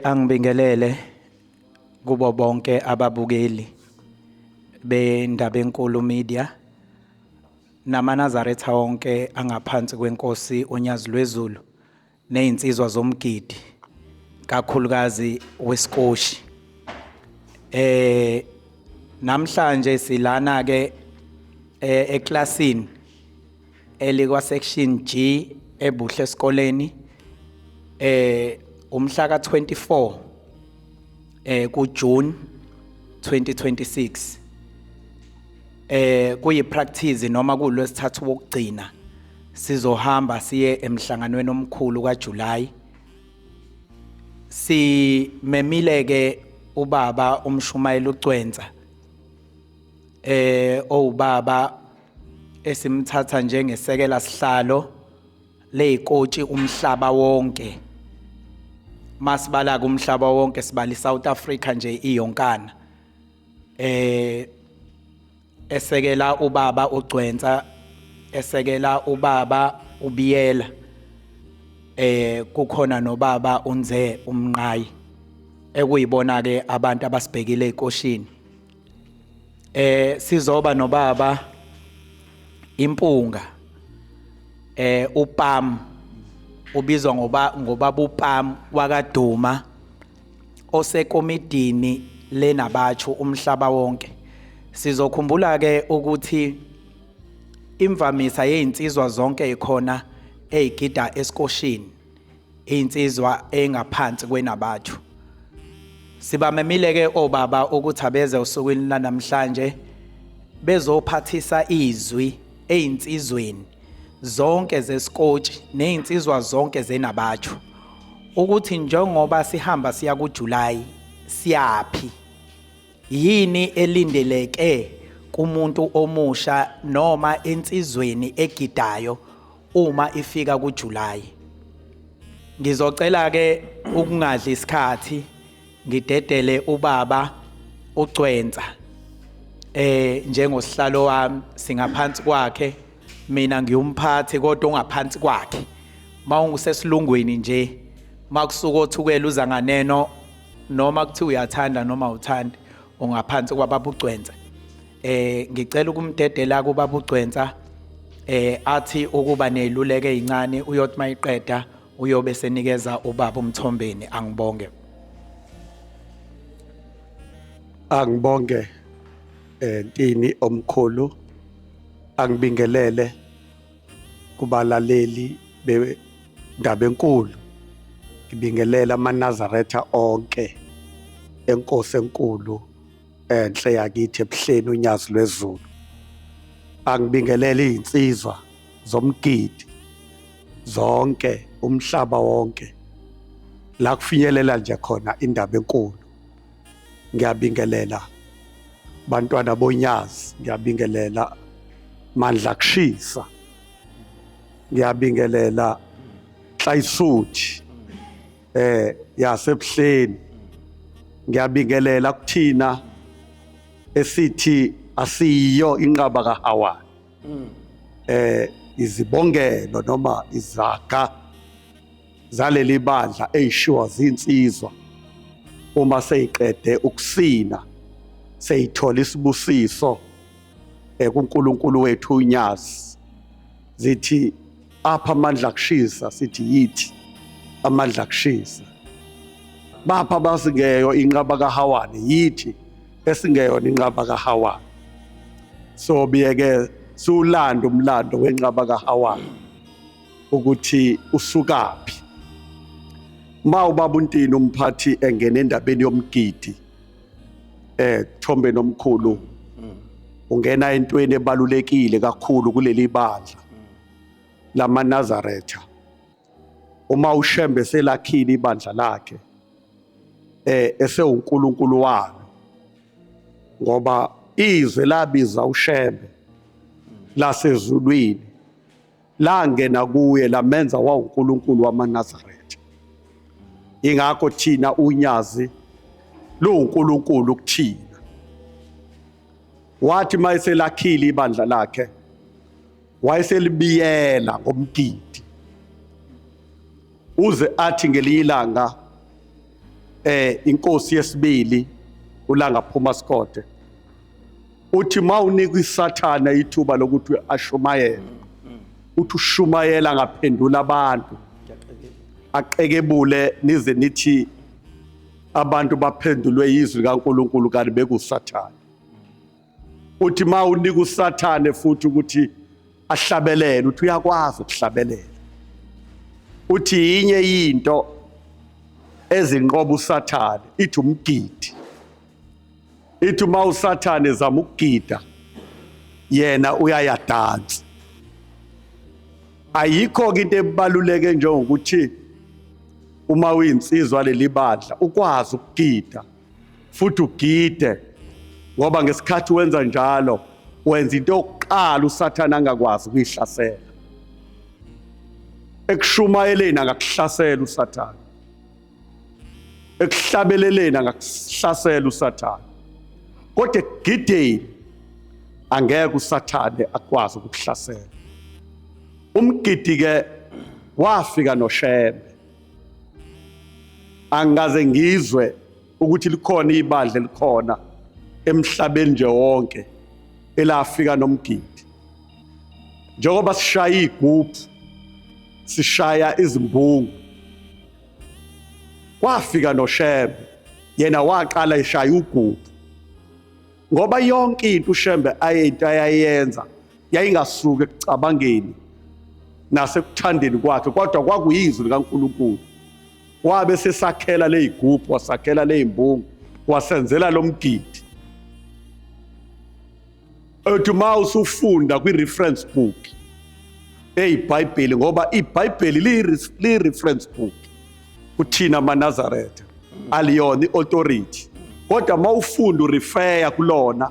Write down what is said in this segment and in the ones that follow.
Angibingelele kubo bonke ababukeli bendaba enkulu media namaNazaretha wonke angaphansi kwenkosi uNyazi lwezulu nezinsizwa zomgidi kakhulukazi wesikoshi. Namhlanje silana ke eklasini elikwa section G eBuhle esikoleni umhla ka 24 ku June 2026, kuyi practice noma kulwesithathu wokugcina sizohamba siye emhlanganweni omkhulu kaJuly. Simemile ke ubaba umshumayeli uCwensa, owubaba esimthatha njengesekela sihlalo lezikotshi umhlaba wonke. Masibala kumhlaba wonke sibala iSouth Africa nje iyonkana, esekela ubaba uGcwensa, esekela ubaba uBiyela, kukhona nobaba uNze uMnqayi, ekuyibona ke abantu abasibhekile ekoshini. Sizoba nobaba Impunga, uPam, ubizwa ngoba ngobaba uPam wakaduma, osekomidini lenabatshu umhlaba wonke. Sizokhumbula ke ukuthi imvamisa yezinsizwa zonke ikhona ezigida esikoshini, insizwa engaphansi kwenabathu. Sibamemile ke obaba ukuthi abeze osukwini lanamhlanje bezophathisa izwi ezinsizweni zonke zesikotshi nezinsizwa zonke zenabathu, ukuthi njengoba sihamba siya kuJuly siyaphi, yini elindeleke kumuntu omusha noma ensizweni egidayo uma ifika kuJuly. Ngizocela ke ukungadli isikhathi, ngidedele ubaba uCwensa njengosihlalo wami, singaphansi kwakhe, mina ngiwumphathi kodwa ungaphansi kwakhe. Mawungusesilungwini nje, makusuka othukela uza nganeno, noma kuthiwa uyathanda noma uthandi, ungaphansi kwababa uCwensa. Ngicela ukumdedela kubaba uCwensa, athi ukuba neziluleko ezincane, uyothi mayiqeda uyobe senikeza ubaba uMthombeni. Angibonge. Angibonge Ntini omkhulu, angibingelele kubalaleli bendaba enkulu, ngibingelela amaNazaretha onke enkosi enkulu enhle yakithi ebuhleni uNyazi lwezulu. Angibingelele izinsizwa zomgidi zonke umhlaba wonke la kufinyelela nje khona indaba enkulu. Ngiyabingelela bantwana bonyazi, ngiyabingelela mandla kushisa, ngiyabingelela Hlayisuthi yasebuhleni, ngiyabingelela kuthina esithi asiyo inqaba kaHawani, izibongelo noma izaga zaleli bandla eyishiwa zinsizwa uma seyiqede ukusina, seyithola isibusiso kuNkulunkulu wethu uNyazi, zithi apha amandla kushisa, sithi yithi amandla kushisa, bapha basingeyo inqaba kaHawane, yithi esingeyona inqaba kaHawane. So biyeke siwulanda umlando wenqaba kaHawane ukuthi usukaphi. Ma ubaba uNtini umphathi engena endabeni yomgidi Thombe nomkhulu, ungena entweni ebalulekile kakhulu kuleli bandla lamaNazaretha. Uma uShembe selakhile ibandla lakhe esewuNkulunkulu walo, ngoba izwe labiza uShembe lasezulwini langena kuye lamenza wawuNkulunkulu wamaNazaretha. Ingakho thina uNyazi luwuNkulunkulu kuthina. Wathi mayeselakhile ibandla lakhe wayeselibiyela ngomgidi, uze athi ngelinye ilanga Inkosi yesibili uLanga Phuma Sikode uthi mawunika isathana ithuba lokuthi ashumayele, uthi ushumayela ngaphendula abantu aqekebule nize nithi abantu baphendulwe izwi kaNkuluNkulu kanti bekusathane. Uthi ma unika usathane futhi ukuthi ahlabelele, uthi uyakwazi ukuhlabelela. Uthi yinye into ezinqoba usathane, ithi umgidi. Ithi uma usathane ezama ukugida, yena uyayadansa. Ayikho-ke into ebaluleke njengokuthi uma uyinsizwa leli bandla ukwazi ukugida futhi ugide, ngoba ngesikhathi wenza njalo wenza into yokuqala usathane angakwazi ukuyihlasela. Ekushumayeleni angakuhlasela usathane, ekuhlabeleleni angakuhlasela usathane, kodwa ekugideni angeke usathane akwazi ukukuhlasela. Umgidi ke wafika noShembe. Angikaze ngizwe ukuthi likhona ibandla elikhona emhlabeni nje wonke elafika nomgidi. Njengoba sishaya igubhu, sishaya izimbungu, kwafika noShembe, yena waqala eshaya ugubhu, ngoba yonke into uShembe ayento ayayenza yayingasuki ekucabangeni nasekuthandeni kwakhe, kodwa kwakuyizwi likaNkulunkulu. Wabe sesakhela leyigubhu, wasakhela leyimbungu, wasenzela lomgidi. Uthi uma usufunda kwi-reference book eyiBhayibheli, ngoba iBhayibheli liyi-reference book kuthina maNazaretha, aliyona i-authority, kodwa uma ufunda urefeya kulona,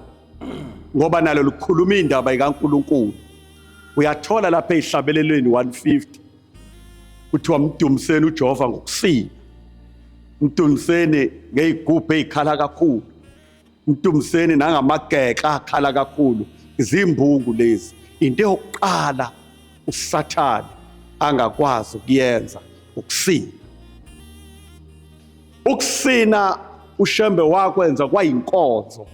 ngoba nalo likhuluma indaba ikaNkulunkulu. Uyathola lapha ezihlabelelweni 150 kuthiwa mdumiseni uJehova ngokusina, mdumiseni ngeyigubhu ezikhala kakhulu, mdumiseni nangamageka akhala kakhulu. Izimbungu lezi, into yokuqala uSathane angakwazi ukuyenza ukusina. Ukusina uShembe wakwenza kwayinkonzo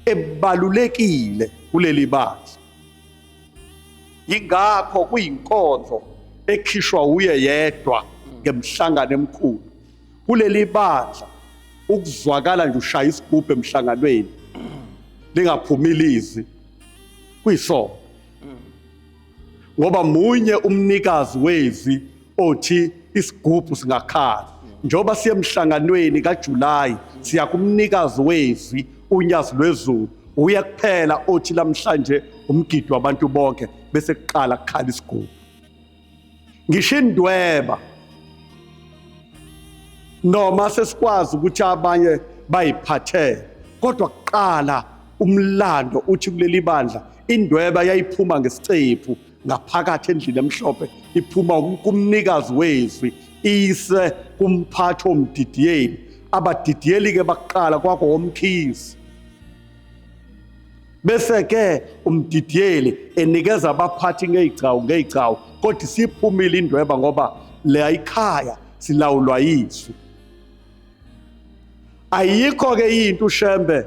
ebalulekile kuleli bandla. Yingakho kuyinkonzo ekhishwa uye yedwa ngemhlangano emkhulu kuleli bandla. Ukuzwakala nje ushaya isigubhu emhlanganweni lingaphumi ilizwi kuyisono, ngoba munye umnikazi wezwi othi isigubhu singakhala. Njengoba siye emhlanganweni kaJuly, siya kumnikazi wezwi uNyazi lwezulu, uye kuphela othi lamhlanje umgidi wabantu bonke, bese kuqala kukhala isigubhu. Ngisho indweba noma sesikwazi ukuthi abanye bayiphathele, kodwa kuqala umlando uthi kuleli bandla indweba yayiphuma ngesicephu ngaphakathi endlini emhlophe, iphuma kumnikazi wezwi iyise kumphathi womdidiyeli. Abadidiyeli-ke bakuqala kwakowomkhizi, bese ke umdidiyeli enikeza abaphathi ngey'gcawu ngey'gcawu, kodwa isiphumile indweba ngoba le ikhaya silawulwa yizwi. Ayikho-ke into uShembe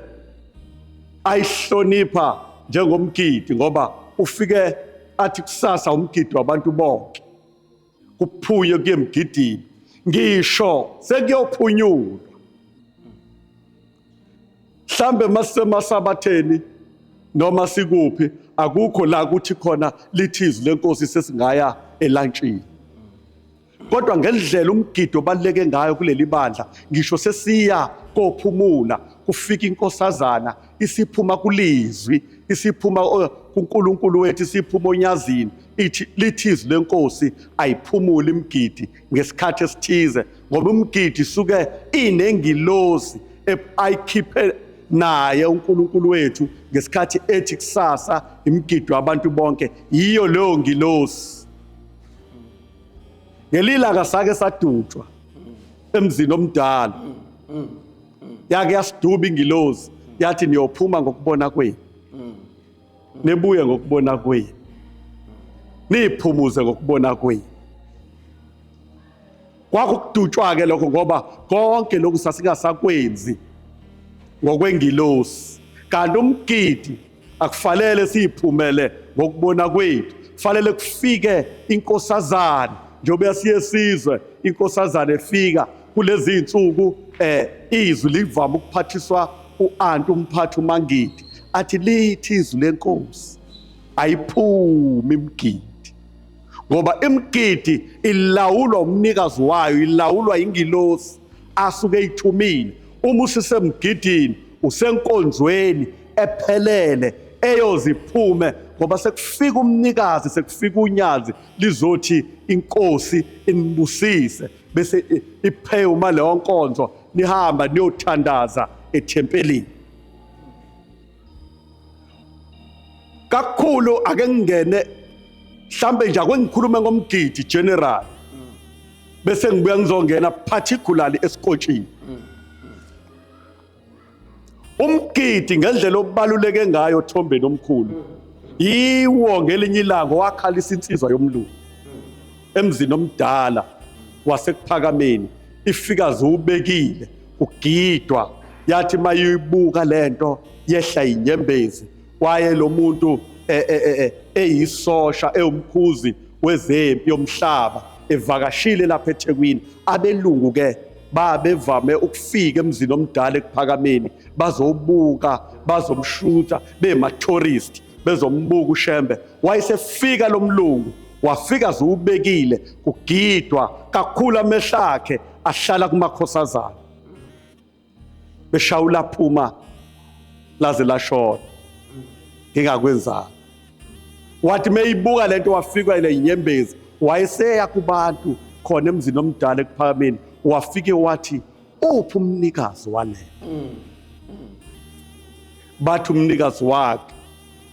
ayihlonipha njengomgidi, ngoba ufike athi kusasa umgidi wabantu bonke, kuphunywe kuye emgidini, ngisho sekuyophunyulwa mhlambe masemasabatheni noma sikuphi, akukho la kuthi khona lithi izwi lenkosi sesingaya elantshini. Kodwa ngendlela umgidi obaluleke ngayo kuleli bandla, ngisho sesiya kophumula, kufika inkosazana isiphuma kulizwi, isiphuma kuNkulunkulu wethu, isiphuma onyazini, ithi lithi izwi lenkosi ayiphumule imigidi ngesikhathi esithize, ngoba umgidi suke inengilosi ayikhiphe naye uNkulunkulu wethu ngesikhathi ethi kusasa imigidi wabantu bonke, yiyo leyo ngilosi. Ngelilanga sake sadutshwa emzini omdala, yake yasiduba ingilosi, yathi niyophuma ngokubona kwenu, nibuye ngokubona kwenu, niyiphumuze ngokubona kwenu. Kwakukudutshwa-ke lokho ngoba konke lokhu sasingasakwenzi ngokwengilosi. Kanti umgidi akufanele siyiphumele ngokubona kwethu, kufanele kufike inkosazana njengoba siye sizwe inkosazana efika kulezi zinsuku. Izwi livama ukuphathiswa u-anti umphathi uMangidi, athi lithi izwi lenkosi ayiphumi imgidi, ngoba imgidi ilawulwa umnikazi wayo, ilawulwa ingilosi asuke eyithumile. Uma usisemgidini usenkonzweni ephelele eyoziphume, ngoba sekufika umnikazi, sekufika unyazi lizothi inkosi inibusise, bese iphewuma leyo nkonzo, nihamba niyothandaza ethempelini. Kakhulu ake ngingene mhlambe nje ake ngikhulume ngomgidi general, bese ngibuya ngizongena particularly esikotshini. Umgidi ngendlela obaluleke ngayo Thombeni omkhulu, yiwo ngelinye ilanga wakhalisa insizwa yomlungu emzini omdala waseKuphakameni, ifika ziwubekile kugidwa, yathi mayibuka lento yehla inyembezi. Waye lo muntu eyisosha ewumkhuzi wezempi yomhlaba, evakashile lapha eThekwini. Abelungu ke babevame ukufika emzini omdala eKuphakameni bazobuka, bazomshutha bema-tourist, bezombuka uShembe. Wayesefika lo mlungu, wafika ziwubekile kugidwa kakhulu, amehlo akhe ahlala kumakhosazana beshawula phuma laze lashona ngingakwenzanga. Wathi meyibuka lento wafikwa ile inyembezi, wayeseya kubantu khona emzini omdala eKuphakameni, wafike wathi uphi umnikazi wale? Bathi umnikazi wakhe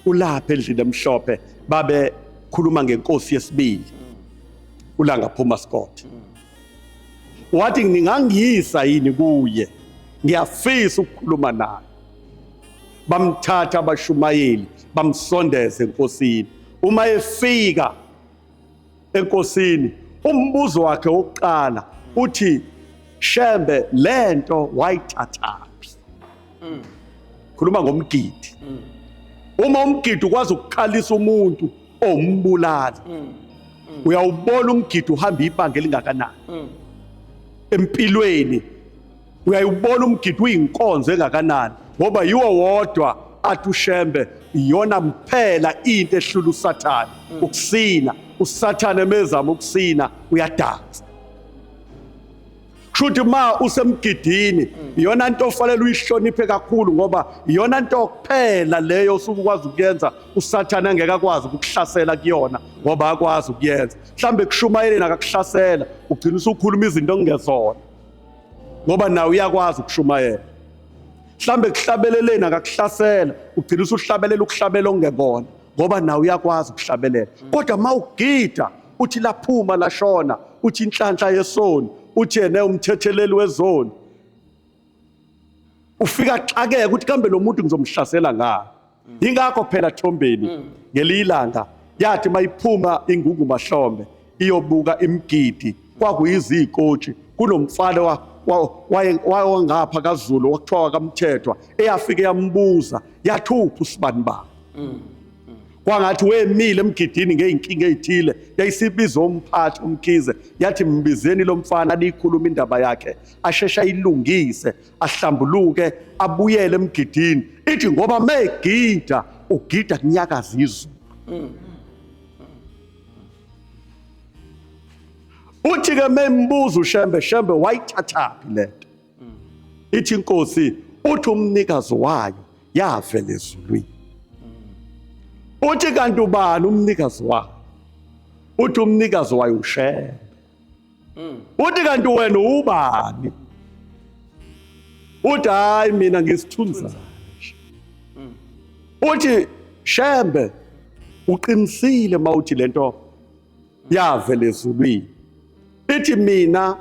ulapha endlini emhlophe. Babe khuluma ngenkosi yesibili uLanga Phuma Scott. Wathi ningangiyisa yini kuye, ngiyafisa ukukhuluma naye. Bamthatha abashumayeli bamsondeza enkosini. Uma efika enkosini, umbuzo wakhe wokuqala uthi, Shembe, lento wayithathaphi? Khuluma ngomgidi. Uma umgidi ukwazi ukukhalisa umuntu owumbulali, uyawubona umgidi uhamba ibanga elingakanani empilweni, uyayubona umgidi uyinkonzo engakanani, ngoba yiwo wodwa athi uShembe iyona kuphela into ehlula uSathane, ukusina. uSathane mezama ukusina uyadansa. Kushuthi ma usemgidini iyona nto ofanele uyihloniphe kakhulu, ngoba iyona nto kuphela leyo osuke ukwazi ukuyenza uSathane angeke akwazi ukukuhlasela kuyona, ngoba akwazi ukuyenza. Mhlambe kushumayeleni akakuhlasela, ugcina usukhuluma izinto okungezona, ngoba nawe uyakwazi ukushumayela. Mhlambe kuhlabeleleni akakuhlasela, ugcina usuhlabelela ukuhlabela okungekona, ngoba nawe uyakwazi ukuhlabelela. Kodwa uma ugida uthi laphuma lashona, uthi inhlanhla yesoni, uthi yena umthetheleli wezoni, ufika xakeke ukuthi kambe lo muntu ngizomhlasela ngani. Yingakho phela Thombeni ngelinye ilanga yathi mayiphuma ingungu mahlombe iyobuka imigidi, kwakuyizikotshi kunomfana wangapha kaZulu wakuthiwa kaMthethwa, eyafike yambuza yathi uphi usibani bani. Kwangathi wemile emgidini ngey'nkinga ey'thile, yayisibiza umphathi uMkhize, yathi mbizeni lo mfana niyikhuluma indaba yakhe, asheshe ayilungise, ahlambuluke, abuyele emgidini. Ithi ngoba megida ugida kunyakaza izulu. Uthi ke membuza uShembe, Shembe wayithathaphi lento? Ithi inkosi uthi umnikazi wayo yavela ezulwini. Uthi kanti ubani umnikazi wayo? Uthi umnikazi wayo uShembe. Uthi kanti wena ubani? Uthi hayi mina ngisithunza nje. Uthi Shembe uqinisile mawuthi lento yavela ezulwini. Ithi mina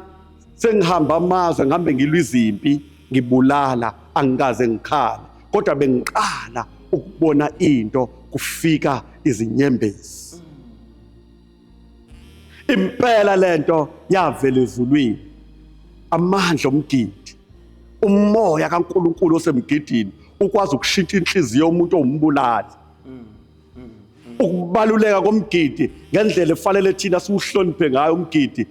sengihamba amazwe, ngihambe ngilwa izimpi, ngibulala, angikaze ngikhala, kodwa bengiqala ukubona into kufika izinyembezi. Impela lento yavela ezulwini. Amandla omgidi, umoya kaNkulunkulu osemgidini ukwazi ukushintsha inhliziyo yomuntu owumbulali. Ukubaluleka komgidi ngendlela efanele thina siwuhloniphe ngayo umgidi,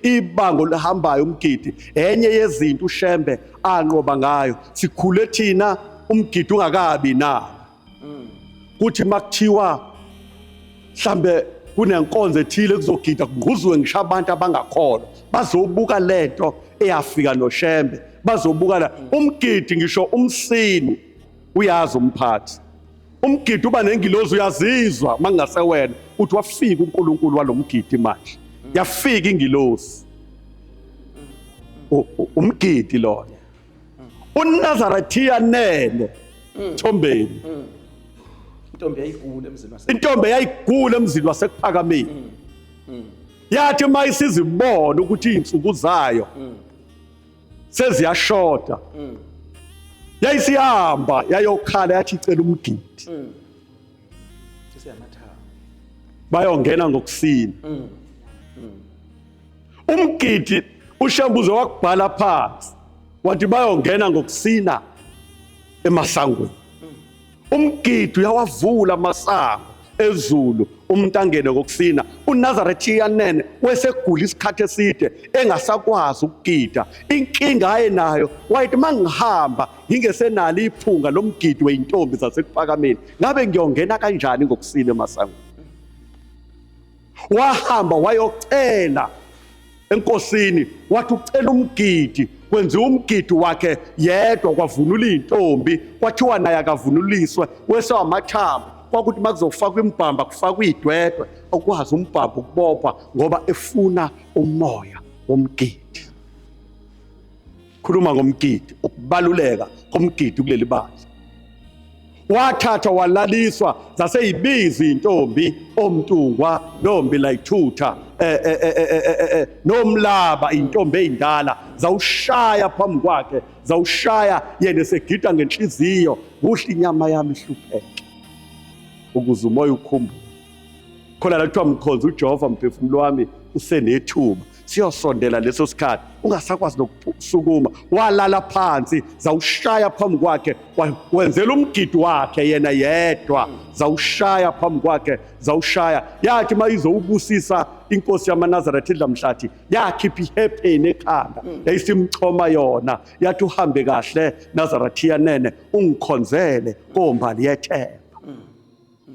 ibango lihambayo umgidi, enye yezinto uShembe anqoba ngayo. Sikhule thina umgidi ungakabi na. Kuthi makuthiwa mhlambe kunenkonzo ethile kuzogida kungquzuwe ngisho abantu abangakholwa bazobuka lento eyafika noShembe, bazobuka la umgidi, ngisho umsini uyazi umphathi umgidi uba nengilozi uyazizwa mangasewena uthi wafika uNkulunkulu walomgidi manje, yafika ingilozi umgidi lona uNazarethiya nene Thombeni. Intombi yayigula emzini wase Intombi yayigula emzini wasekuphakameni. Yathi uma isizibona ukuthi izinsuku zayo seziyashoda, yayisihamba yayokhala yathi icela umgidi, bayongena ngokusina umgidi. UShembuze wakubhala phansi wathi bayongena ngokusina emasangweni. Umgidi uyawavula amasango ezulu, umuntu angene ngokusina. UNazarethiya nene wesegula isikhathi eside engasakwazi ukugida. Inkinga ayenayo wayethi mangihamba ngingesenalo iphunga lomgidi weyintombi zasekuphakameni, ngabe ngiyongena kanjani ngokusina emasangweni? Wahamba wayocela enkosini, wathi ucela umgidi, kwenziwa umgidi wakhe yedwa, kwavunula iy'ntombi, kwathiwa naye akavunuliswe, wesewamathambo. Kwakuthi uma kuzofakwa imbhamba kufakwa iy'dwedwe, okwazi umbhamba ukubopha ngoba efuna umoya womgidi. Khuluma ngomgidi, ukubaluleka komgidi kuleli bandla. Wathathwa walaliswa, zaseyibiza intombi omntungwa nombi layithutha eh, eh, eh, nomlaba, intombi eyindala, zawushaya phambi kwakhe, zawushaya yena esegida ngenhliziyo, kuhle inyama yami ihlupheke ukuze umoya ukhumbule. Khona la kuthiwa mkhonza uJehova mphefumulo wami usenethuba, siyosondela leso sikhathi ungasakwazi nokusukuma. Walala phansi, zawushaya phambi kwakhe, wenzela umgidi wakhe yena yedwa, zawushaya phambi kwakhe, zawushaya. Yathi uma izowubusisa inkosi yamaNazaretha idlamhlathi, yakhipha ihepheni ekhanda, yayisimchoma yona, yathi uhambe kahle Nazarethiya nene, ungikhonzele kombali yethemba.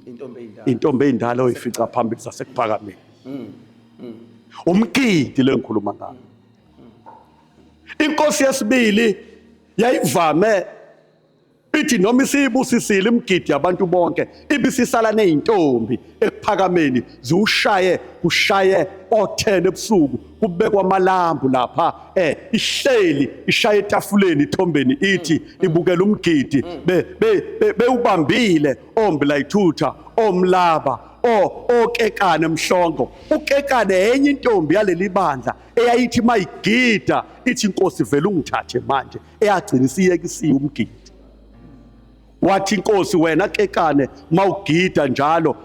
Intombi eyindala, intombi eyindala oyifica phambili zasekuphakameni. Umgidi lengikhuluma ngayo. Inkosi yesibili yayivame ithi noma isiyibusisile imigidi yabantu bonke, ibisisala nezintombi ekuphakameni ziwushaye, kushaye o10 ebusuku, kubekwa amalambu lapha, ihleli ishaye etafuleni ithombeni, ithi ibukela umgidi bewubambile ombilayithutha omlaba okekane mhlongo. Ukekane enye intombi yaleli bandla eyayithi mayigida ithi inkosi vele ungithathe manje, eyagcina isiyekisiwe umgidi. Wathi inkosi wena kekane mawugida njalo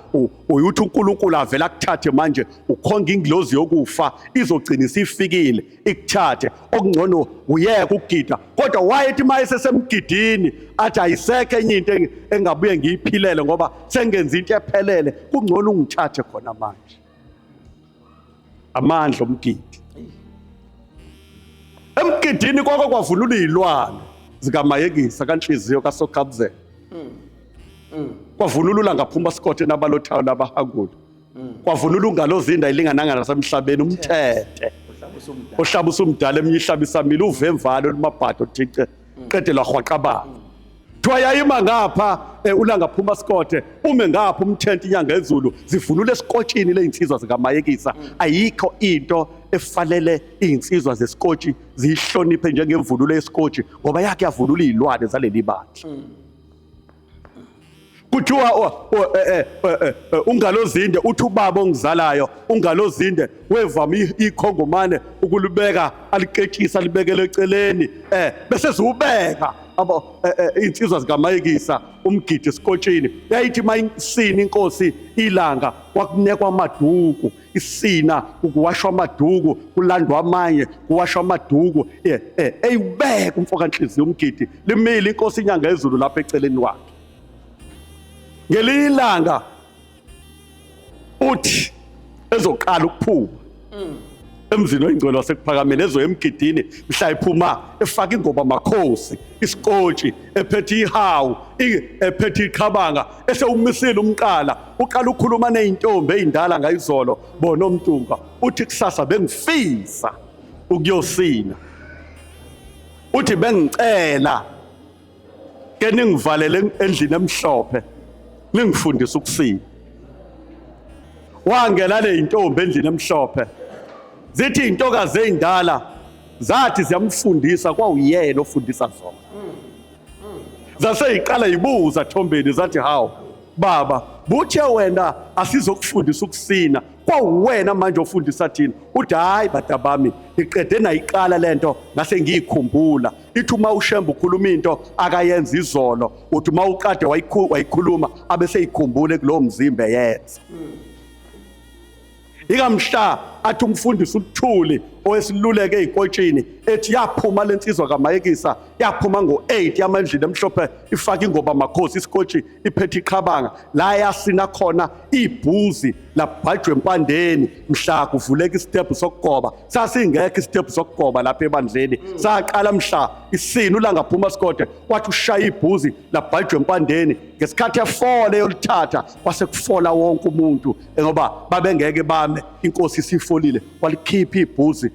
uyuthi uNkulunkulu avela akuthathe manje, ukhonga ingilozi yokufa izogcina isifikile ikuthathe, okungcono uyeke ukugida. Kodwa wayethi maye sesemgidini athi ayisekho enye into engabuye ngiyiphilele ngoba sengenza into ephelele, kungcono ungithathe khona manje. Amandla omgidi. Emgidini kwake kwavunula iy'lwane zikaMayekisa kaNhliziyo kaSokhabuzela, kwavunulula ngaphuma sikothe nabalothayo nabahangula, kwavunula ungalozinda ilingananga nasemhlabeni umthethe ohlaba usumdala, eminye ihlaba isamile, uvemvalo olumabhado thice qede lwahwaqabala. Kuthiwa yayima ngapha ulanga phuma sikothe, ume ngapha umthente inyanga ezulu, zivunule esikotshini lezinsizwa zikaMayekisa. Ayikho into efanele izinsizwa zesikotshi ziyihloniphe njengemvunulo yesikotshi, ngoba yakhe yavunula izilwane zaleli bandla. Kuthiwa ungalozinde uthi ubaba ongizalayo ungalozinde wevama ikhongomane ukulibeka aliketshisa alibekele eceleni bese ziwubeka abo insizwa zikaMayekisa umgidi esikotshini. Yayithi mayisina inkosi ilanga kwakunekwa amaduku, isina ukuwashwa amaduku, kulandwa amanye kuwashwa amaduku, eyibeka umfoka nhliziyo umgidi limile inkosi inyanga ezulu lapha eceleni kwakhe. Ngelinye ilanga uthi ezoqala ukuphuma emzini oyingcwele wasekuphakameni ezoya emgidini, mhla ephuma efaka ingoba makhosi isikotshi ephethe ihawu ephethe iqhabanga esewumisile umqala, uqala ukukhuluma nezintombi ezindala ngayizolo bona omntunga, uthi kusasa bengifisa ukuyosina, uthi bengicela ke ningivalele endlini emhlophe ningifundise ukusina. Wangena le intombi endlini emhlophe, zithi intokazi ezindala zathi ziyamfundisa, kwawuyena ofundisa zona. Zaseyiqala yibuza Thombeni, zathi hawu baba, buthe wena asizokufundisa ukusina, kwawuwena manje ofundisa thina. Uthi hayi badabami, ngiqede nayiqala lento ngase ngiyikhumbula. Ithi uma uShembe ukhuluma into akayenza izolo, uthi uma uqade wayikhuluma abese eyikhumbule kulowo mzimba eyenza. Ikamhla athi umfundisi uThuli owesiluleke ezikotshini ethi yaphuma lensizwa kaMayekisa, yaphuma ngo8 yamandlini emhlophe ifaka ingoba makhosi isikotshi iphethe iqhabanga la yasina khona ibhuzi labhajwe empandeni mhla kuvuleka isitebhu sokugoba. Sasingekho isitebhu sokugoba lapha ebandleni, saqala mhla isini ulanga phuma sikode, wathi ushaya ibhuzi labhajwe empandeni. Ngesikhathi efole yolithatha kwase kufola wonke umuntu ngoba babengeke bame, inkosi isifolile, walikhipha ibhuzi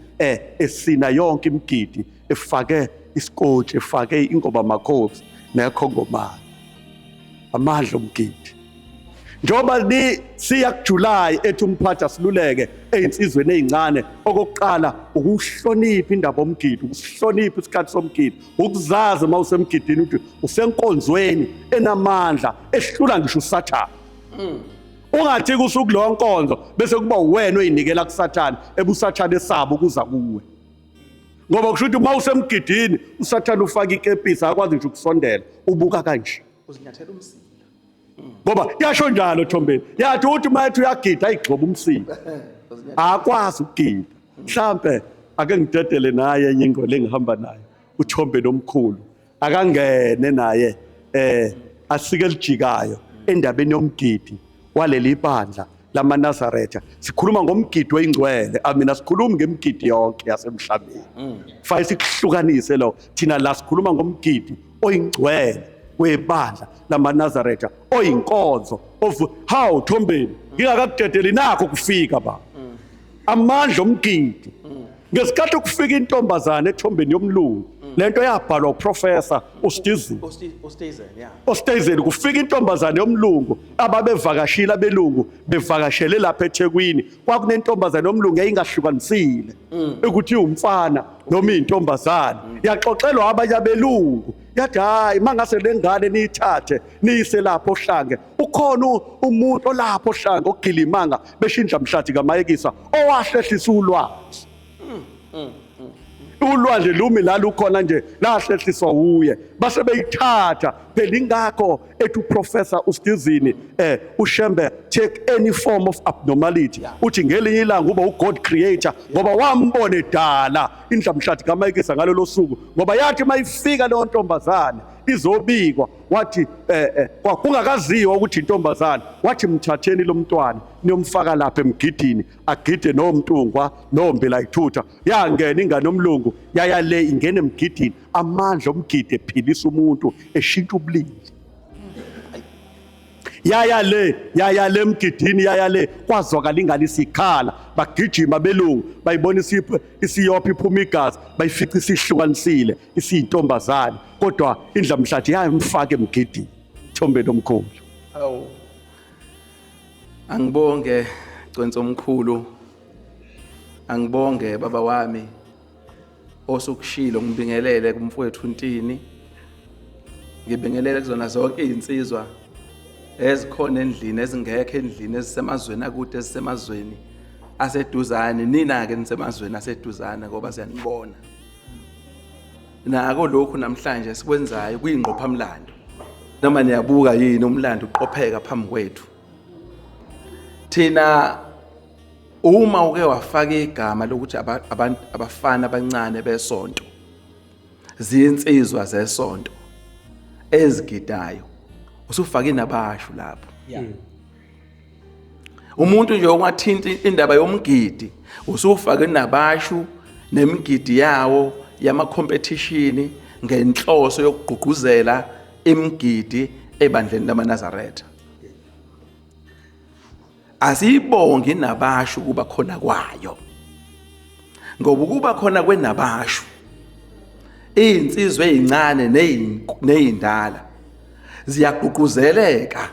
esina yonke imigidi efake isikotshi efake ingoba makhosi nekhongomane. Amandla omgidi. Njengoba ni siya kuJuly ethi umphathi asiluleke ezinsizweni ezincane, okokuqala ukuhlonipha indaba omgidi, ukuhlonipha isikhathi somgidi, ukuzazi uma usemgidini ukuthi usenkonzweni enamandla ehlula ngisho uSathane. Ungathi kusuku nkonzo bese kuba uwena oyinikela kuSathane, ebuSathane esaba ukuza kuwe. Ngoba kusho ukuthi uma usemgidini uSathane ufaka ikepisi akwazi nje ukusondela, ubuka kanje. Uzinyathela umsila. Ngoba yasho njalo Thombeni, yathi uthi uma ethi uyagida ayigxoba umsila, akwazi ukugida. Mhlambe ake ngidedele naye enye ingqondo engihamba nayo, uThombeni omkhulu akangene naye asike elijikayo endabeni yomgidi waleli bandla lamaNazaretha. Sikhuluma ngomgidi oyingcwele, amina sikhulumi ngemigidi yonke yasemhlabeni. Kufanele sikuhlukanise lo, thina la sikhuluma ngomgidi oyingcwele webandla lamaNazaretha oyinkonzo. Hawu Thombeni, ngingakakudedeli nakho kufika ba amandla omgidi. Ngesikhathi kufika intombazane ethombeni yomlungu, lento yabhalwa uProfessor uStizini. Oosthuizen, yeah. Oosthuizen, kufika intombazane yomlungu, ababevakashile abelungu bevakashele lapha eThekwini, kwakunentombazane yomlungu yayingahlukanisile ukuthi umfana noma intombazane. Yaxoxelwa abanye abelungu, yathi hayi mangase lengane niyithathe niyise lapho ohlange, ukhona umuntu olapho ohlange ogilimanga beshintsha mhlathi kaMayekisa owahlehlisa ulwazi. Ulwandle lumi la lukhona nje lahlehliswa uye, base beyithatha phela. Ingakho ethi uProfessor uStizini uShembe take any form of abnormality, uthi ngelinye ilanga uba uGod creator, ngoba wambona edala indlamhlathi kaMayekisa ngalolo suku. Ngoba yathi mayifika leyo ntombazane izobikwa, wathi kwakungakaziwa ukuthi intombazane, wathi mthatheni lo mntwana niyomfaka lapha emgidini agide nomntungwa nombila ithutha. Yangena ingane yomlungu, yaya le ingena emgidini, amandla omgidi ephilisa umuntu eshintsha ubulili. Yaya le, yaya le emgidini, yaya le, kwazwakala ingane isikhala, bagijima belungu bayibona isiyopha iphuma igazi, bayifica isihlukanisile isiyintombazane, kodwa indlamhlathi yayimfaka emgidini. Thombeni omkhulu. Awu. Angibonge Gcwensa omkhulu. Angibonge baba wami osukushilo, ngibingelele kumfowethu Ntini. Ngibingelele kuzona zonke izinsizwa Ezikhona endlini, ezingekho endlini, ezisemazweni akude, ezisemazweni aseduzane. Nina-ke nisemazweni aseduzane ngoba siyanibona. Nako lokhu namhlanje sikwenzayo kuyingqophamlando. Noma niyabuka yini umlando uqopheka phambi kwethu. Thina uma uke wafaka igama lokuthi abantu abafana abancane besonto zinsizwa zesonto ezigidayo usufake nabashu lapho. Umuntu nje ongathinta indaba yomgidi usufake nabashu nemigidi yawo yama competition ngenhloso yokugqugquzela imigidi ebandleni lamaNazaretha. Asiyibongi nabashu kuba khona kwayo, ngoba ukuba khona kwenabashu izinsizwa ezincane nezindala ziyagqugquzeleka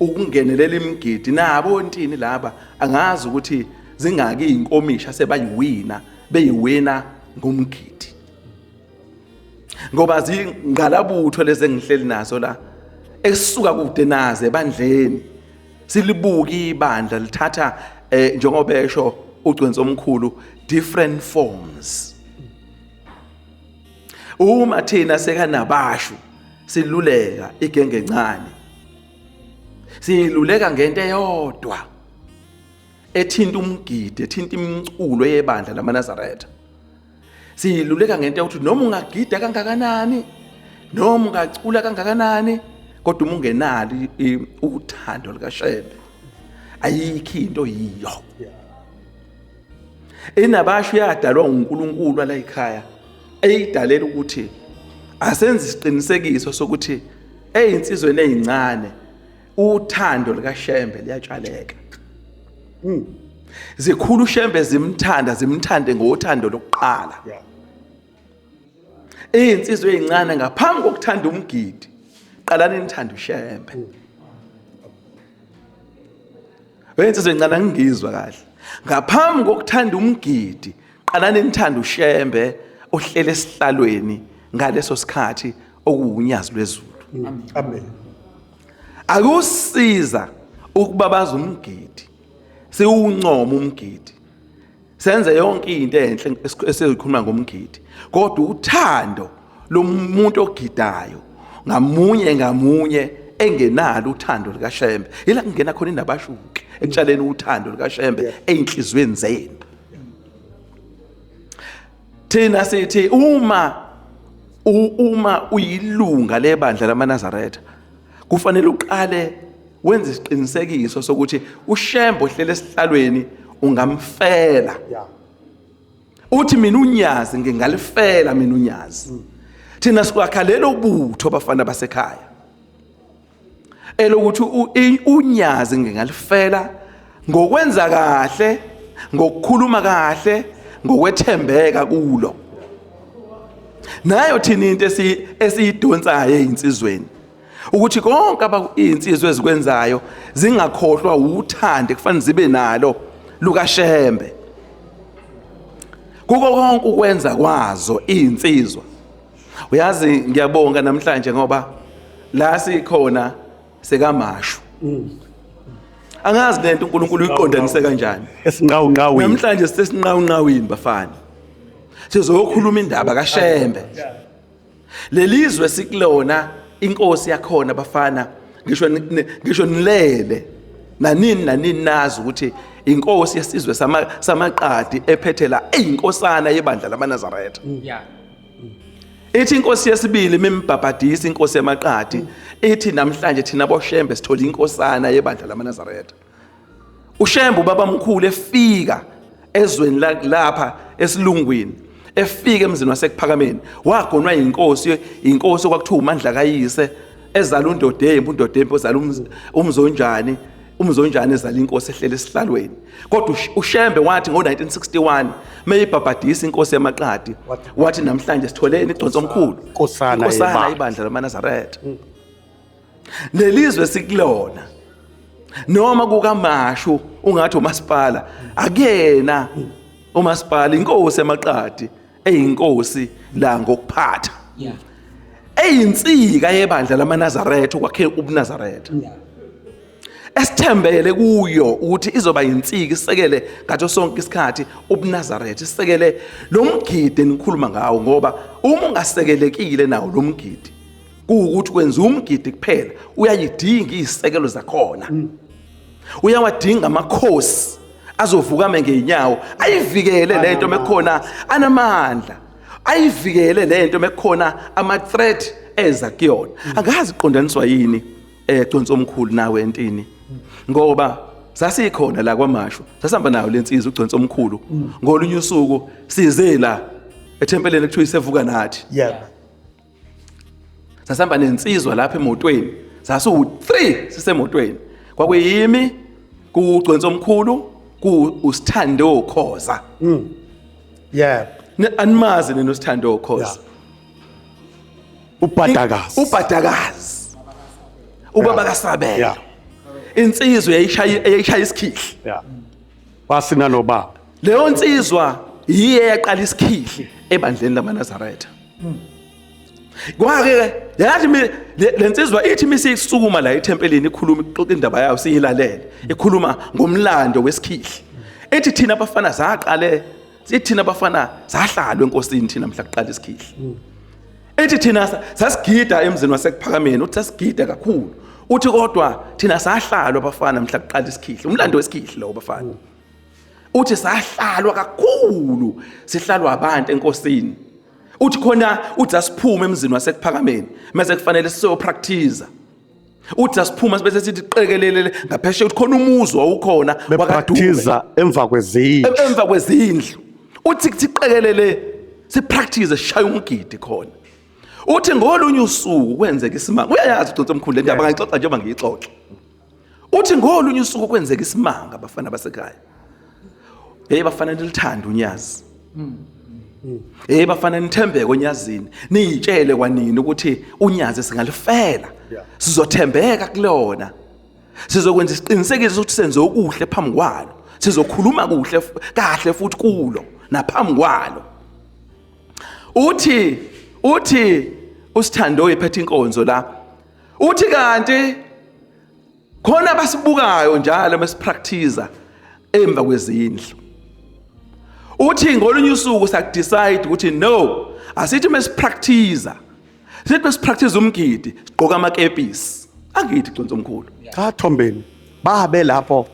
ukungenelela imigidi. Nabo ntini laba angazi ukuthi zingaki izinkomisha sebayiwina, beyiwina ngomgidi, ngoba zingqalabutho lezi engihleli nazo la esisuka kude nazo ebandleni. Silibuka ibandla lithatha njengoba esho uGcwensi omkhulu different forms. Uma thina sekanabashu siluleka igenge encane, siyiluleka ngento eyodwa ethinta umgidi, ethinta imiculo yebandla lamaNazaretha. Siyiluleka ngento yokuthi noma ungagida kangakanani, noma ungacula kangakanani, kodwa uma ungenalo uthando likaShembe ayikho into yiyo. Inabashu yadalwa uNkulunkulu la ekhaya, eyidalela ukuthi asenze isiqinisekiso sokuthi ezinsizweni ezincane uthando likaShembe liyatshaleka. Zikhulu uShembe zimthanda, zimthande ngothando lokuqala. Izinsizwa ezincane ngaphambi kokuthanda umgidi, qalani nithande uShembe. Wensizwa encane angingizwa kahle. Ngaphambi kokuthanda umgidi, qalani nithande uShembe ohlele esihlalweni ngaleso sikhathi okuwunyazi lwezulu. Amen. Akusiza ukubabaza umgidi, siwuncoma umgidi, senze yonke into enhle esiyikhuluma ngomgidi, kodwa uthando lomuntu ogidayo ngamunye ngamunye engenalo uthando likaShembe, yila kungena khona indabashuke ekutshaleni uthando likaShembe eyinhliziyweni zenu. Thina sithi uma uyilunga lebandla lamaNazaretha kufanele uqale wenze isiqinisekiso sokuthi uShembe ohlele esihlalweni ungamfela. Uthi mina unyazi ngingalifela mina unyazi. Thina sikwakha lelo butho bafana basekhaya elokuthi unyazi ngingalifela ngokwenza kahle, ngokukhuluma kahle, ngokwethembeka kulo. Nayo thina into esiyidonsayo ezinsizweni ukuthi konke izinsizwa ezikwenzayo zingakhohlwa uthando kufanele zibe nalo lukaShembe kuko konke ukwenza kwazo izinsizwa. Uyazi ngiyabonga namhlanje ngoba la sikhona sekamashu. Angazi lento uNkulunkulu uyiqondanise kanjani. Esinqawunqawini. Namhlanje sisesinqawunqawini bafana. Sizokhuluma indaba kaShembe. Lelizwe sikulona inkosi yakhona bafana, ngisho nilele nanini nanini nazi ukuthi inkosi yesizwe samaqadi ephethe la eyinkosana yebandla lamaNazaretha. Ithi inkosi yesibili mimbhabhadisa inkosi yamaqadi, ithi namhlanje thina boShembe sithola inkosana yebandla lamaNazaretha. uShembe ubaba mkhulu efika ezweni lapha esilungwini, efika emzini waseKuphakameni, wagonwa inkosi, inkosi okwakuthiwa uMandla kayise, ezala uNdodembu, uNdodembu ozala uMzonjani, uMzonjani ezala inkosi ehlele esihlalweni. Kodwa uShembe wathi ngo-1961 meyibhabhadisa inkosi yamaqadi, wathi namhlanje sitholeni igconsa omkhulu, Inkosana inkosana ibandla lamaNazaretha. Lelizwe sikulona noma kukaMashu ungathi umasipala, akuyena umasipala, inkosi yamaqadi eyinkosi la ngokuphatha, eyinsika yebandla lamaNazaretha, ukwakhe ubuNazaretha. Esithembele kuyo ukuthi izoba yinsika isekele ngaso sonke isikhathi ubuNazaretha, isekele lo mgidi enikhuluma ngawo, ngoba uma ungasekelekile nawo lo mgidi, kuwukuthi kwenza umgidi kuphela, uyayidinga izisekelo zakhona. Uyawadinga amakhosi azovuka ame ngeenyawo, ayivikele lento mekhona anamandla, ayivikele lento mekukhona ama-threat eza kuyona. Angazi iqondaniswa yini Conso omkhulu nawe entini, ngoba sasikhona la kwaMashu, sasihamba nayo lensizwa uGconso omkhulu. Ngolunye usuku size la ethempeleni kuthiwa isevuka nathi. Sasihamba nensizwa lapha emotweni, sasiwu-3 sisemotweni, kwakuyimi, kuGconso omkhulu, ku uSithando Khoza. Animazi nina uSithando Khoza? Ubhadakazi. Ubhadakazi, ubaba kaSabelo. Insizwa yayishaya isikhihli. Wasina nobaba. Leyo nsizwa yiye yaqala isikhihli ebandleni lamaNazaretha. Kwake yathi le nsizwa ithi misisukuma la ethempelini ikhuluma, ixoxa indaba yayo, siyilalele, ikhuluma ngomlando wesikhihli, ethi thina abafana saqale, sithi thina abafana sahlalwa enkosini thina mhla kuqala isikhihli. Ethi thina sasigida emzini waseKuphakameni, uthi sasigida kakhulu, uthi kodwa thina sahlalwa abafana mhla kuqala isikhihli. Umlando wesikhihli lo bafana. Uthi sahlalwa kakhulu, sihlalwa abantu enkosini. Uthi khona, uthi asiphume emzini waseKuphakameni mase kufanele siyo practice. Uthi asiphuma bese sithi qekelele ngaphesheya, uthi khona umuzi wawukhona wakaDube. Bepractiza emva kwezindlu. Emva kwezindlu. Uthi kuthi qekelele sipractice, sishaya umgidi khona. Uthi ngolunye usuku kwenzeka isimanga. Uyayazi uConso omkhulu le ndaba, ngayixoxa njengoba ngiyixoxa. Uthi ngolunye usuku kwenzeka isimanga, abafana basekhaya. Hey bafana, nilithanda unyazi. Hey bafana, nithembeke onyazini, niyitshele kwanini ukuthi unyazi singalifela, sizothembeka kulona, sizokwenza isiqinisekiso ukuthi senze okuhle phambi kwalo, sizokhuluma kuhle kahle futhi kulo naphambi kwalo. Uthi uSithando ephethe inkonzo la, uthi kanti khona abasibukayo njalo mesipractice emva kwezindlu. Uthi ngolunye usuku sakudecide ukuthi no, asithi mesipractice, sithi mesipractice umgidi sigqoka amakepisi. Angithi Conso omkhulu? Cha Thombeni, babe lapho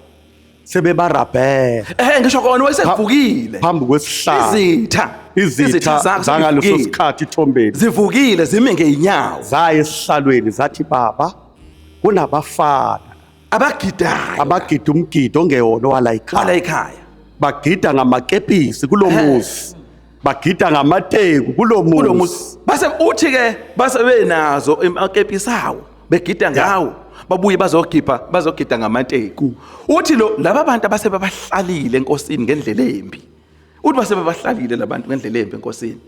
sebebarabhela. Ngisho kona wayesevukile phambi kwesihlalo. Izitha. Izitha zakho zangaleso zivukile. sikhathi, Thombeni, zivukile, zime ngeenyawo. Zaya esihlalweni zathi, baba, kunabafana abagidayo abagida umgido ongewona wala wala ekhaya. Ekhaya. Bagida ngamakepisi kulo muzi, bagida ngamateku kulo kulo muzi. Muzi base uthi ke base benazo amakepisi awo, begida ngawo, babuye bazogipha, bazogida ngamateku. Uthi lo laba bantu abase babahlalile enkosini ngendlela embi, uthi base babahlalile labantu ngendlela embi enkosini.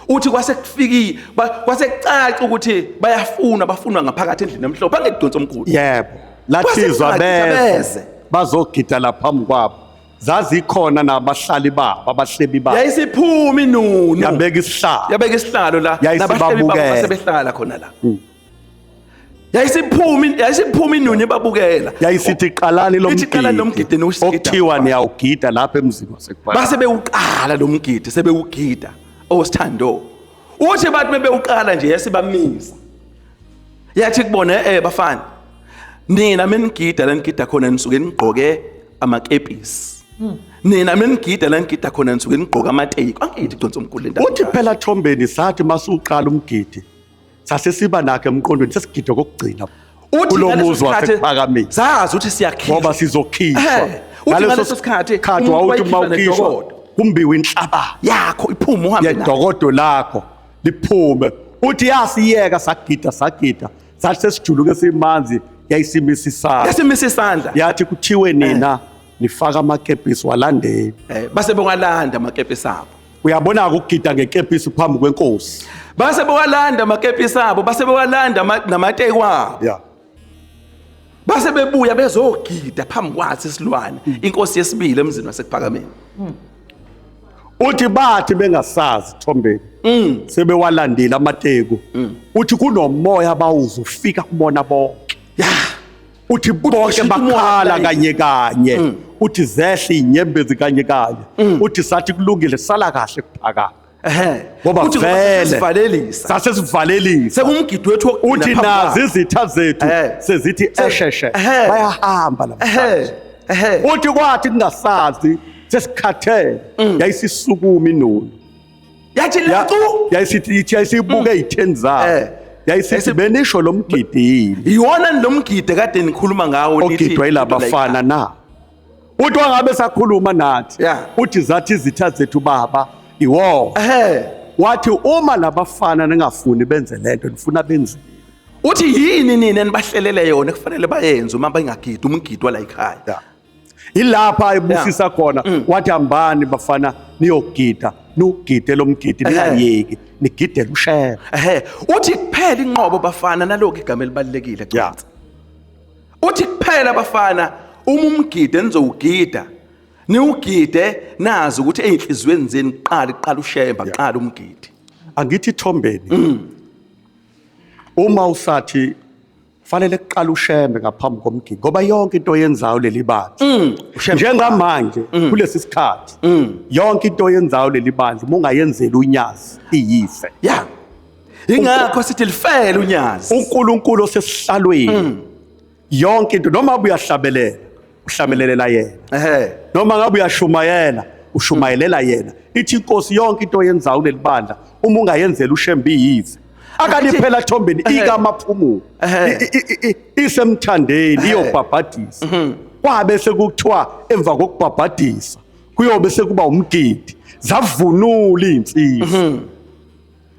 Uthi kwase kufiki kwase kucaca ukuthi bayafuna, bafunwa ngaphakathi endlini emhlophe. Angekudonsa omkhulu? Yebo, lathizwa Kwase beze beze. bazogida laphambi kwabo. Zazikhona nabahlali babo, abahlebi babo. Yayisiphuma inunu. Yabeka isihlalo. Yabeka isihlalo la. Yayisibabukela. Nabahlebi babo basebehlala khona la. Yayisiphuma inunu ibabukela. Yayisithi qalani lo Ithi qalani lo mgidi niwusigida. Okuthiwa niyawugida lapha emzini waseKuphakameni. Base bewuqala lo mgidi, sebewugida osithando. Uthi bathi bebewuqala nje, yasibamisa, yathi kubona, bafana, nina menigida la nigida khona nisuke nigqoke amakepisi, nina menigida la nigida khona nisuke nigqoke amateki. Angithi Conso omkhulu le ndaba? Uthi phela Thombeni, sathi masuqala umgidi sase siba nakho emqondweni, sesigida kokugcina Uthi kulo ngaleso muzi sikhathi waseKuphakameni sazi ukuthi siyakhishwa ngoba sizokhishwa. Uthi ngaleso sikhathi umuntu wawuthi uma wayekhishwa ukhishwa nedokodo. kumbiwe inhlabathi yakho iphume, uhambe nayo. Yedokodo lakho liphume. Uthi yasiyeka, sagida, sagida, sathi sesijuluke simanzi, yayisimisa isandla. Yasimisa isandla. Yathi kuthiwe nina nifaka amakepisi, walandeni. Base bewalanda amakepisi abo. Uyabona-ke ukugida ngekepisi phambi kwenkosi. Base bewalanda amakepisi abo, base bewalanda namateki abo. Base bebuya bezogida phambi kwathi isilwane, inkosi yesibili emzini waseKuphakameni. Uthi bathi bengasazi Thombeni, sebewalandile amateku, uthi kunomoya bawuze ufika kubona bonke. Ya. Uthi bonke bakhala kanye kanye. Uthi zehle inyembezi kanye kanye. Uthi sathi kulungile, sala kahle kuphakama. Ehe. Ngoba Uthi vele sesivalelisa. Sase sivalelisa. Sekumgidi wethu wokugcina Uthi phambi nazi kwakhe. izitha zethu sezithi esheshe bayahamba namhlanje. Ehe. Uthi kwathi kungasazi sesikhathele, yayisisukuma inunu. Yathi lecu. Yayisithi, ithi yayisibuke izitheni zayo. Yayisithi benisho lo mgidi yini? Iwona lo mgidi kade nikhuluma ngawo nithi Ogidwa yilabafana na? Uthi wangabe sakhuluma nathi. Uthi zathi izitha zethu baba iwo. Wathi uma labafana ningafuni benze lento, nifuna benze. Uthi yini nina enibahlelele yona kufanele bayenze uma bengagidi umgidi wala ekhaya. Ilapha ebusisa khona, wathi hambani bafana niyogida, nugide lo mgidi, ningayeki, nigidele uShembe. Uthi kuphela inqobo bafana, nalokho igama elibalulekile Gcwensa. Uthi kuphela bafana, uma umgidi enizowugida, niwugide nazi ukuthi eyinhliziyweni zenu kuqala, kuqala uShembe, kuqala umgidi. Angithi Thombeni. Uma usathi fanele kuqala uShembe ngaphambi komgidi, ngoba yonke into oyenzayo leli bandla. uShembe Njengamanje kulesi sikhathi, yonke into oyenzayo leli bandla uma ungayenzeli unyazi iyise. Ingakho sithi lifele unyazi. uNkulunkulu osesihlalweni. Yonke into, noma uyahlabelela, uhlabelelela yena. Noma ngabe uyashumayela, ushumayelela yena. Ithi inkosi yonke into oyenzayo kuleli bandla uma ungayenzeli uShembe iyize. Akaliphela Thombeni ikamaphumulo. Isemthandeni iyobhabhadisa. Kwabe sekuthiwa emva kokubhabhadisa kuyobe sekuba umgidi. Zavunula insizwa.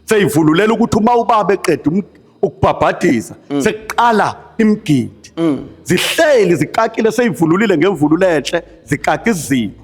Seyivululela ukuthi uma ubaba eqeda ukubhabhadisa sekuqala imigidi. Zihleli zikakile, seyivululile ngemvunulo enhle, zikaka iziba.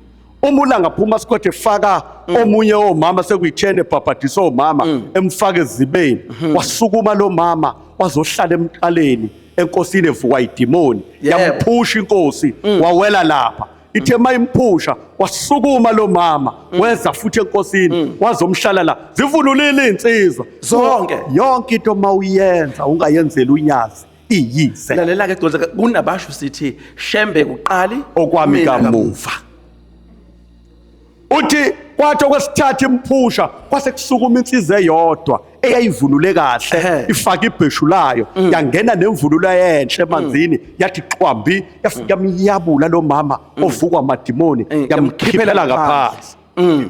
Uma ulanga phuma sikhothe faka omunye omama sekuyithene ebhabhadisa omama, emfaka ezibeni. Wasukuma lo mama wazohlala emqaleni enkosini evukwa idimoni. Yamphusha inkosi, wawela lapha. Ithe mayimphusha wasukuma lo mama, weza futhi enkosini, wazomhlala la. Zivunulile insizwa zonke. Yonke into mawuyenza ungayenzeli unyazi iyise. Lalela ke Gcwensa, kunabasho sithi Shembe kuqali okwami mina kamuva. Uthi kwathi okwesithathu imphusha kwase kusukuma insizwa eyodwa eyayivunule kahle, ifaka ibheshu layo, yangena nemvunulo yenhle emanzini, yathi qwambi, yafika yamyabula lo mama ovukwa amadimoni, yamkhiphela ngaphansi.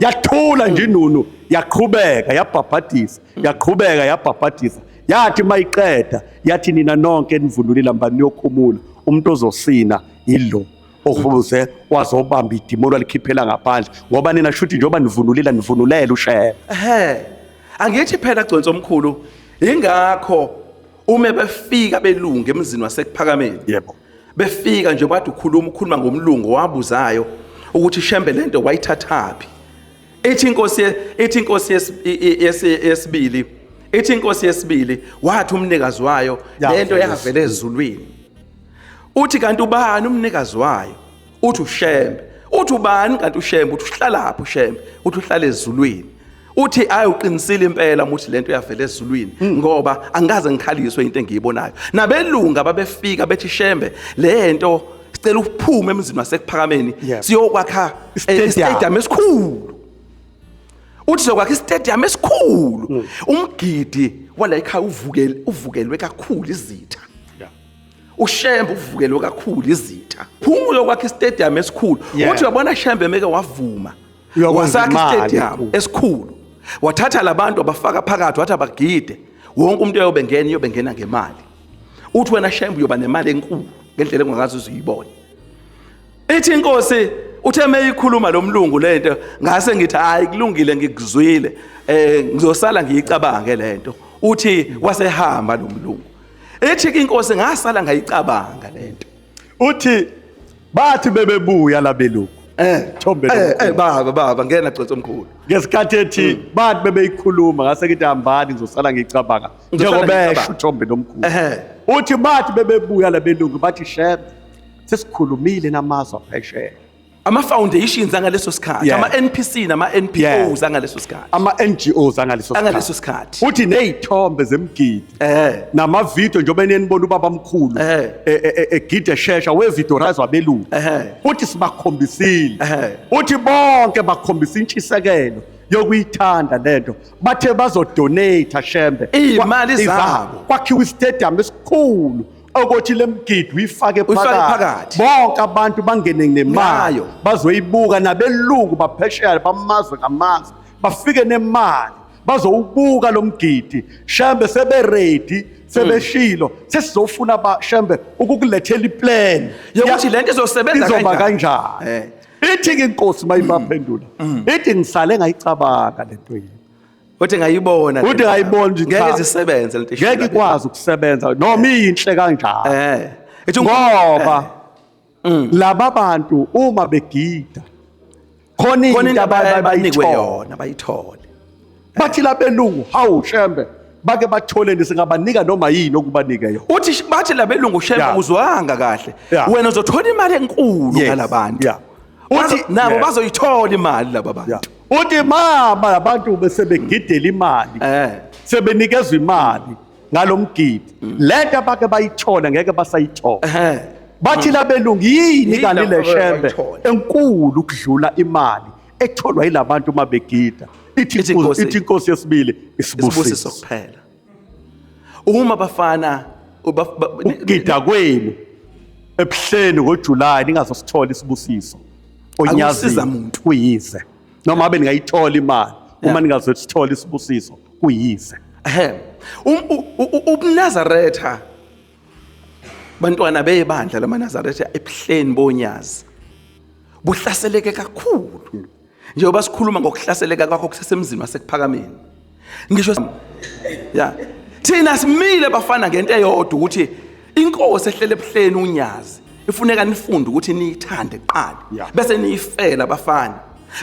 Yathula nje inunu, yaqhubeka yabhabhadisa, yaqhubeka yabhabhadisa. Yathi mayiqeda, yathi nina nonke nivunulile hambani niyokhumula, umuntu ozosina yilo ohuze wazobamba idimoni walikhiphela ngaphandle, ngoba nina shuthi njengoba nivunulile nivunulela uShembe. Angithi phela Gcwensa omkhulu, ingakho uma befika belungu emzini waseKuphakameni. Befika nje bathi ukhuluma ngomlungu wabuzayo ukuthi Shembe lento wayithathaphi. Ithi inkosi, ithi inkosi yesibili, ithi inkosi yesibili wathi umnikazi wayo lento yavela ezulwini. Uthi kanti ubani umnikazi wayo? Uthi uShembe. Uthi ubani kanti uShembe? Uthi uhlalaphi uShembe? Uthi uhlala ezulwini. Uthi ayi uqinisile impela muthi lento yavela ezulwini, ngoba angikaze ngikhaliswe into engiyibonayo. Nabelungu ababefika bethi Shembe lento sicela uphume emzini waseKuphakameni, siyokwakha istadium esikhulu. Uthi siyokwakha istadium esikhulu. Umgidi wala ekhaya uvukelwe kakhulu izitha. uShembe uvukelwe kakhulu izitha. Phuma uyokwakha istadium esikhulu. Uthi uyabona Shembe meke wavuma. Uyakwenza Wasakha imali istadium enkulu. esikhulu. Wathatha labantu abafaka phakathi, wathi abagide. Wonke umuntu oyobengena uyobengena ngemali. Uthi wena Shembe uyoba nemali enkulu ngendlela engakaze uzuyibone. Ithi inkosi uthe meyikhuluma lo mlungu lento, ngase ngithi hayi kulungile ngikuzwile. Ngizosala ngiyicabange lento. Uthi wasehamba lo mlungu. Ithi ke inkosi ngasala ngayicabanga lento. Uthi bathi bebebuya labelungu. Thombe lo mkhulu. Baba ngena Gcwensa omkhulu. Ngesikhathi ethi bathi bebeyikhuluma ngase ngithi hambani ngizosala ngiyicabanga. Ngizosala Njengoba ngiyicabanga. esho Thombe nomkhulu. Uthi bathi bebebuya labelungu bathi Shembe sesikhulumile namazwe aphesheya. Ama-foundations angaleso sikhathi, ama-NPC nama-NPOs angaleso sikhathi, ama-NGOs angaleso angaleso sikhathi. Uthi ney'thombe zemgidi namavidiyo, njengoba nenibona ubaba mkhulu egide eshesha wevidorizwa abelungu. Uthi sibakhombisile. Uthi bonke bakhombisa intshisekelo yokuyithanda lento, bathe bazodonate Shembe Iy'mali zabo. Kwakhiwa istadium esikhulu okuthi lemgidi uyifake Uyifake phakathi, phakathi. Bonke abantu bangene nemali Ngayo. bazoyibuka, nabelungu baphesheya bamazwe ngamazwe bafike nemali bazowubuka lo mgidi. Shembe sebeready, sebeshilo, sesizofuna ba Shembe ukukulethela iplan yokuthi lento izosebenza izoba kanjani. kanjani. Ithi ke inkosi mayibaphendula, ithi ngisale ngayicabanga lento yini. Uthi ngayibona Uthi lento. ngayibona nje, Ngeke cha. zisebenze lento Ngeke ikwazi ukusebenza noma iyinhle kanjani, Ithi ngoba laba bantu uma begida khona khona into into abanikwe abayithola. yona bayithole. Bathi labelungu, hawu Shembe, bake batholeni, singabanika noma yini okubanike yona. Uthi bathi labelungu, Shembe, uzwanga kahle, wena uzothola imali enkulu ngalabantu. Uthi Nabo bazoyithola imali laba bantu. Uthi mama labantu bese begidela imali, sebenikezwa imali ngalomgidi, lento abake bayithola ngeke basayithola. Bathi labelungu, yini Yini kanti le labo Shembe abayithola? enkulu ukudlula imali etholwa yilabantu uma begida? Ithi Ithi inkosi- ithi inkosi yesibili, isibusiso isibusiso kuphela. Uma bafana Ukugida kwenu ebuhleni ngoJuly ningazosithola isibusiso Akusiza onyazini muntu. kuyize, noma abe ningayithola imali, uma ningazosithola isibusiso kuyize. UbuNazaretha, bantwana bebandla lamaNazaretha ebuhleni bonyazi, buhlaseleke kakhulu, njengoba sikhuluma ngokuhlaseleka kwakho kusesemzini wasekuphakameni. Ngisho ya thina simile bafana ngento eyodwa, ukuthi inkosi ehlele ebuhleni unyazi ifuneka nifunde ukuthi niyithande kuqala, bese niyifela bafana,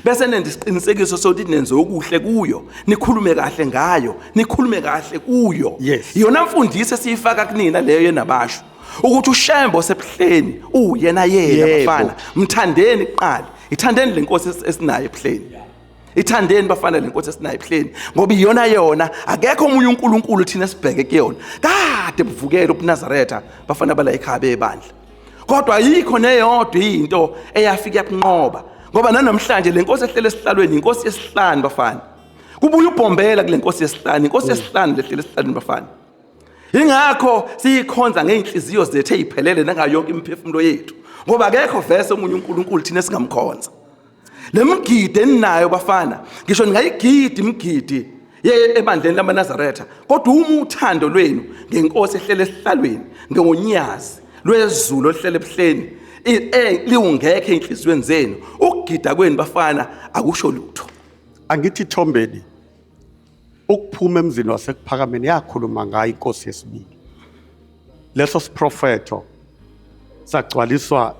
bese nenza isiqinisekiso sokuthi nenze okuhle kuyo, nikhulume kahle ngayo, nikhulume kahle kuyo. Iyona mfundiso esiyifaka kunina leyo yenabasho ukuthi uShembe osebuhleni uyena yena. Bafana, mthandeni kuqala, ithandeni lenkosi esinayo ebuhleni, ithandeni bafana lenkosi esinayo ebuhleni, ngoba iyona yona, akekho omunye uNkulunkulu thina sibheke kuyona. Kade buvukela ubuNazaretha bafana bala ekhaya bebandla, kodwa ayikho neyodwa into eyafika yakunqoba, ngoba nanamhlanje lenkosi ehlele esihlalweni inkosi yesihlanu bafana. Kubuya ubhombela kule nkosi yesihlanu, inkosi yesihlanu lehlele esihlalweni bafana. Ingakho siyikhonza ngey'nhliziyo zethu ey'phelele nangayo yonke imiphefumulo yethu, ngoba akekho vese omunye uNkulunkulu thina esingamkhonza. Le mgidi eninayo bafana, ngisho ningayigidi imigidi ebandleni lamaNazaretha, kodwa uma uthando lwenu ngenkosi ehlele esihlalweni ngonyazi lwezulu oluhlele ebuhleni liwungekho ey'nhliziyweni zenu, ukugida kwenu bafana akusho lutho. Angithi Thombeni, ukuphuma emzini wasekuphakameni yakhuluma ngayo inkosi yesibili, leso siprofetho sagcwaliswa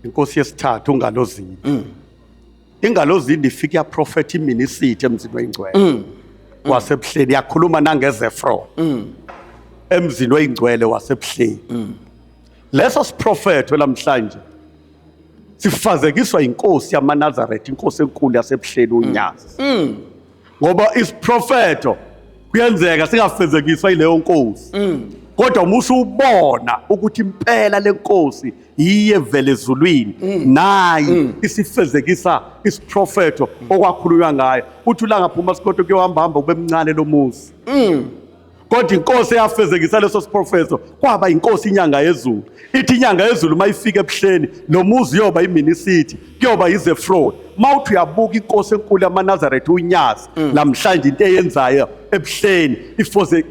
inkosi yesithathu uNgalozini. Ingalozini ifika yaprofetha iminicity emzini weyingcwele wasebuhleni, yakhuluma nangezefron emzini weyingcwele wasebuhleni. Leso siprofetho namhlanje sifazekiswa inkosi yamaNazaretha, inkosi enkulu yasebuhleni unyazi, ngoba isiprofetho kuyenzeka singafezekiswa yileyo nkosi, kodwa uma usubona ukuthi impela lenkosi yiye vele ezulwini, nayi isifezekisa isiprofetho okwakhulunywa ngayo. Uthi ulanga phuma sikodwa kuyohamba hamba kube mncane lo muzi, kodwa inkosi eyafezekisa leso siprofetho kwaba inkosi inyanga yezulu. Ithi inyanga yezulu uma ifika ebuhleni, lo muzi uyoba iminicity, kuyoba izefrod. Uma uthi uyabuka inkosi enkulu yamaNazaretha unyazi namhlanje, into eyenzayo ebuhleni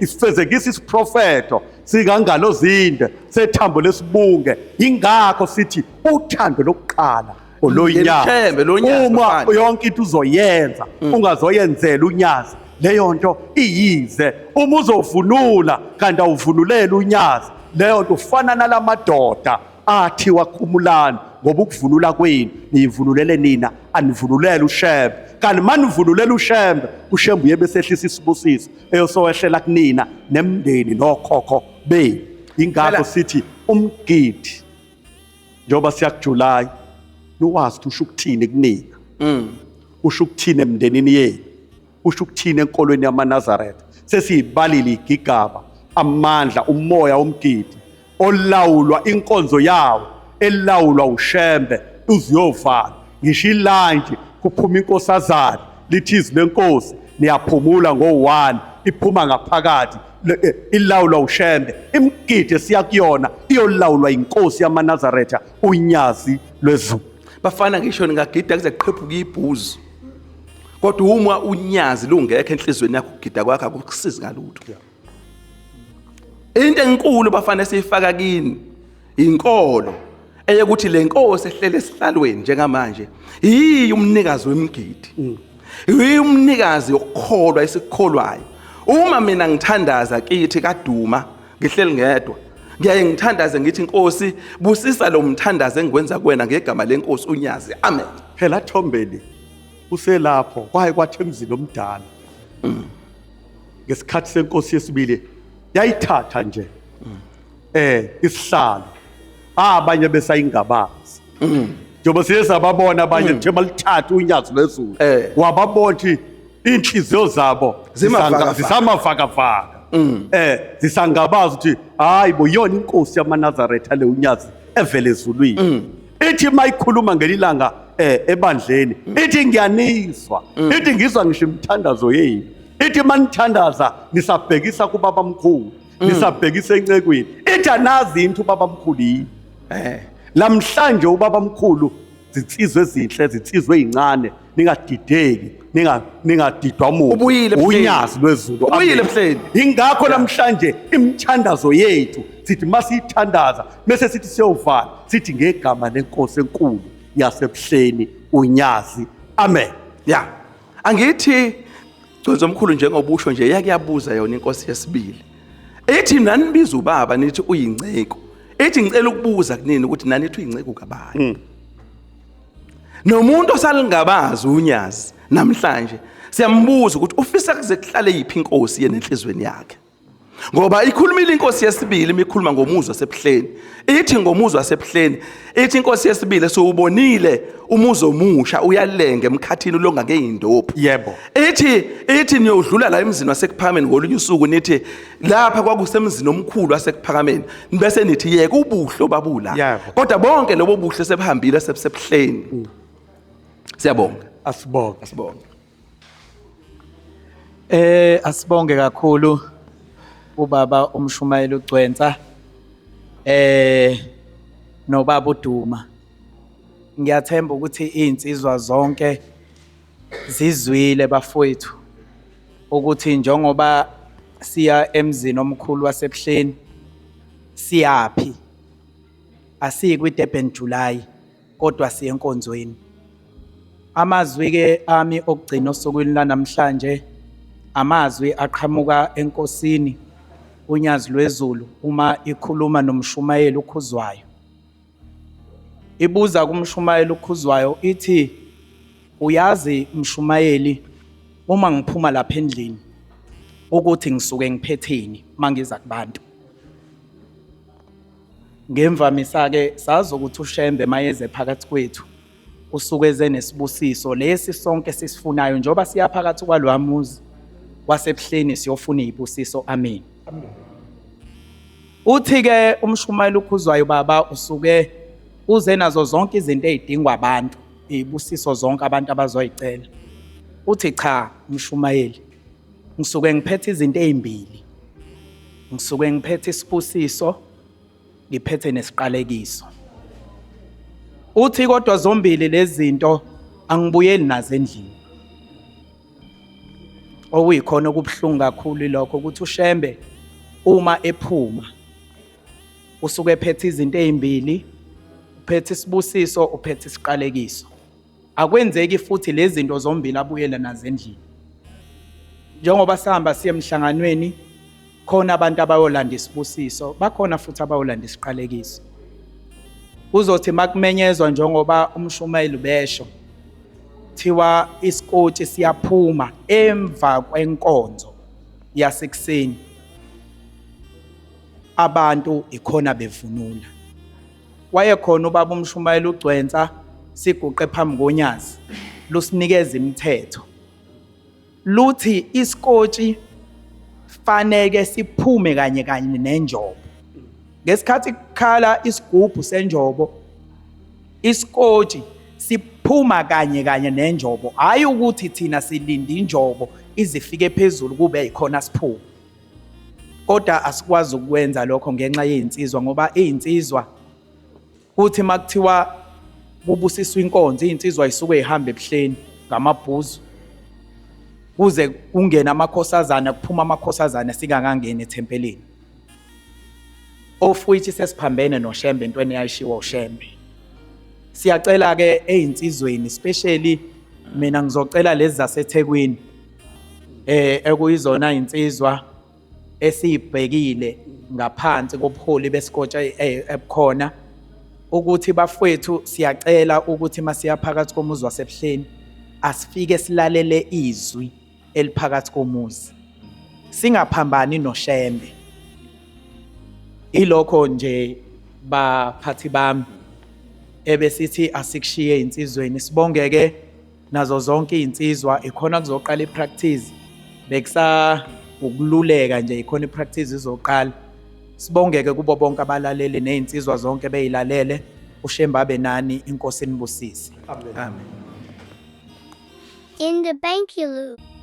ifezekisa isiprofetho sikangalo zinde sethambo lesibunge. Ingakho sithi uthando lokuqala olonyazi. Lelithembe lonyazi, Uma bafana. yonke into uzoyenza ungazoyenzela unyazi, leyo nto iyize. Uma uzovunula kanti awuvunulela unyazi, leyo nto ufana nalamadoda athi wakhumulani, ngoba ukuvunula kwenu niyivunulele nina, anivunulele uShembe. Kanti manivunulela uShembe, uShembe uye besehlisa isibusiso eyosowehlela kunina nemndeni nokhokho benu. Ingakho Phela- sithi umgidi, njengoba siya kuJuly, Niwazi ukuthi usho ukuthini kunina. Usho ukuthini emndenini yenu. Usho ukuthini enkolweni yamaNazaretha. Sesiyibalile igigaba, amandla, umoya womgidi olawulwa inkonzo yawo elawulwa uShembe uziyovala ngisho ilantshi kuphuma inkosazana lithi izwi lenkosi niyaphumula ngo-1 iphuma ngaphakathi ilawulwa uShembe. Imigidi esiya kuyona iyolawulwa inkosi yamaNazaretha uNyazi lwezulu. Bafana ngisho ningagida kuze kuqhephuke ibhuzu, kodwa uma unyazi lungekho enhlizweni yakho ukugida kwakho akukusizi ngalutho. Into enkulu bafana siyifaka kini inkolo eyekuthi le nkosi ehlele esihlalweni njengamanje yiyi umnikazi wemigidi, yiyi umnikazi yokukholwa esikukholwayo. Uma mina ngithandaza kithi kaDuma ngihleli ngedwa, ngiyaye ngithandaze ngithi Nkosi busisa lo mthandazo engikwenza kuwena ngegama lenkosi uNyazi, amen. Phela Thombeni uselapho kwaye kwathi emzini omdala ngesikhathi senkosi yesibili yayithatha nje isihlalo, abanye besayingabazi njengoba siye sababona abanye nje balithatha uNyazi lwezulu, wababona ukuthi inhliziyo zabo zisamavakavaka, zisangabazi ukuthi hayi bo yona inkosi yamaNazaretha le uNyazi evele ezulwini. Ithi mayikhuluma ngelilanga ebandleni ithi ngiyanizwa, ithi ngizwa ngisho imithandazo yenu, ithi manithandaza nisabhekisa kubaba mkhulu, nisabhekisa encekweni, ithi anazi into ubaba mkhulu yini. Lamhlanje ubaba mkhulu zinsizwe ezinhle, zinsizwe ezincane, ningadideki, ningadidwa muntu. Ubuyile Buhleni. UNyazi lwezulu. Ubuyile Buhleni. Ingakho namhlanje imithandazo yethu sithi masiyithandaza bese sithi siyovala sithi ngegama lenkosi enkulu yaseBuhleni uNyazi, amen. Ya, angithi Gcwensa omkhulu njengobusho nje yakuyabuza yona inkosi yesibili ithi nanibiza ubaba nithi uyinceku, ithi ngicela ukubuza kunini ukuthi nanithi uyinceku kabani. Nomuntu osalingabazi uNyazi namhlanje siyambuza ukuthi ufisa kuze kuhlale yiphi inkosi yena enhlizweni yakhe, ngoba ikhulumile inkosi yesibili imikhuluma ngomuzi waseBuhleni, ithi ngomuzi waseBuhleni, ithi inkosi yesibili siwubonile umuzi omusha uyalenga emkhathini ulonga ngeyindophu. Ithi niyodlula la emzini waseKuphakameni ngolunye usuku nithi lapha kwakusemzini omkhulu waseKuphakameni, bese nithi yeke ubuhle obabula, kodwa bonke lobo buhle sebuhambile sebuseBuhleni. Siyabonga. Asibonge. Asibonge. Asibonge kakhulu ubaba umshumayeli uGcwensa nobaba uDuma. Ngiyathemba ukuthi izinsizwa zonke zizwile bafowethu ukuthi njengoba siya emzini omkhulu waseBuhleni siyaphi, asiyi kwiDurban July kodwa siye enkonzweni. Amazwi ke ami okugcina osukwini lanamhlanje amazwi aqhamuka enkosini uNyazi lwezulu uma ikhuluma nomshumayeli uKhuzwayo. Ibuza kumshumayeli uKhuzwayo ithi uyazi mshumayeli, uma ngiphuma lapha endlini ukuthi ngisuke ngiphetheni mangiza kubantu. Ngemvamisa ke sazi ukuthi uShembe mayeze phakathi kwethu usuke eze nesibusiso lesi sonke sisifunayo, njengoba siya phakathi kwalwamuzi waseBuhleni siyofuna izibusiso, amen. Uthi ke umshumayeli uKhuzwayo, baba usuke uze nazo zonke izinto ezidingwa abantu, izibusiso zonke abantu abazoyicela. Uthi cha mshumayeli, ngisuke ngiphethe izinto ezimbili, ngisuke ngiphethe isibusiso, ngiphethe nesiqalekiso. Uthi kodwa zombili lezi zinto angibuyeli nazo endlini. Okuyikhona okubuhlungu kakhulu lokho ukuthi uShembe uma ephuma usuke ephethe izinto ezimbili, uphethe isibusiso, uphethe isiqalekiso. Akwenzeki futhi lezi zinto zombili abuyele nazo endlini. Njengoba sihamba siye emhlanganweni, khona abantu abayolanda isibusiso, bakhona futhi abayolanda isiqalekiso. Kuzothi makumenyezwa njengoba umshumayeli besho, thiwa isikotshi siyaphuma emva kwenkonzo yasekuseni, abantu ikhona bevunula. Wayekhona ubaba umshumayeli uGcwensa Siguqe phambi konyazi lusinikeza imithetho. Luthi isikotshi faneke siphume kanye kanye nenjobo. Ngesikhathi kukhala isigubhu senjobo, isikotshi siphuma kanye kanye nenjobo, hhayi ukuthi thina silinda injobo izifike phezulu kube yikhona siphuma. Kodwa asikwazi ukwenza lokho ngenxa yezinsizwa, ngoba izinsizwa kuthi makuthiwa kubusiswa inkonzo, izinsizwa isuke ihamba ebuhleni ngamabhuzu kuze kungene amakhosazana, kuphuma amakhosazana singakangeni ethempelini. Of which sesiphambene noShembe entweni eyayishiwo uShembe. Siyacela ke ezinsizweni, especially mina ngizocela lezi zaseThekwini ekuyizona insizwa esiyibhekile ngaphansi kobuholi besikotsha ebukhona, ukuthi bafowethu siyacela ukuthi masiya phakathi komuzi wasebuhleni asifike silalele izwi eliphakathi komuzi, singaphambani noShembe. Ilokho nje baphathi bami ebesithi asikushiye insizweni. Sibongeke nazo zonke izinsizwa, ikhona kuzoqala ipractice, bekusa ukululeka nje, ikhona ipractice izoqala. Sibongeke kubo bonke abalaleli nezinsizwa zonke beyilalele. uShembe abe nani, inkosi inibusise. Amen. In the bank you loop.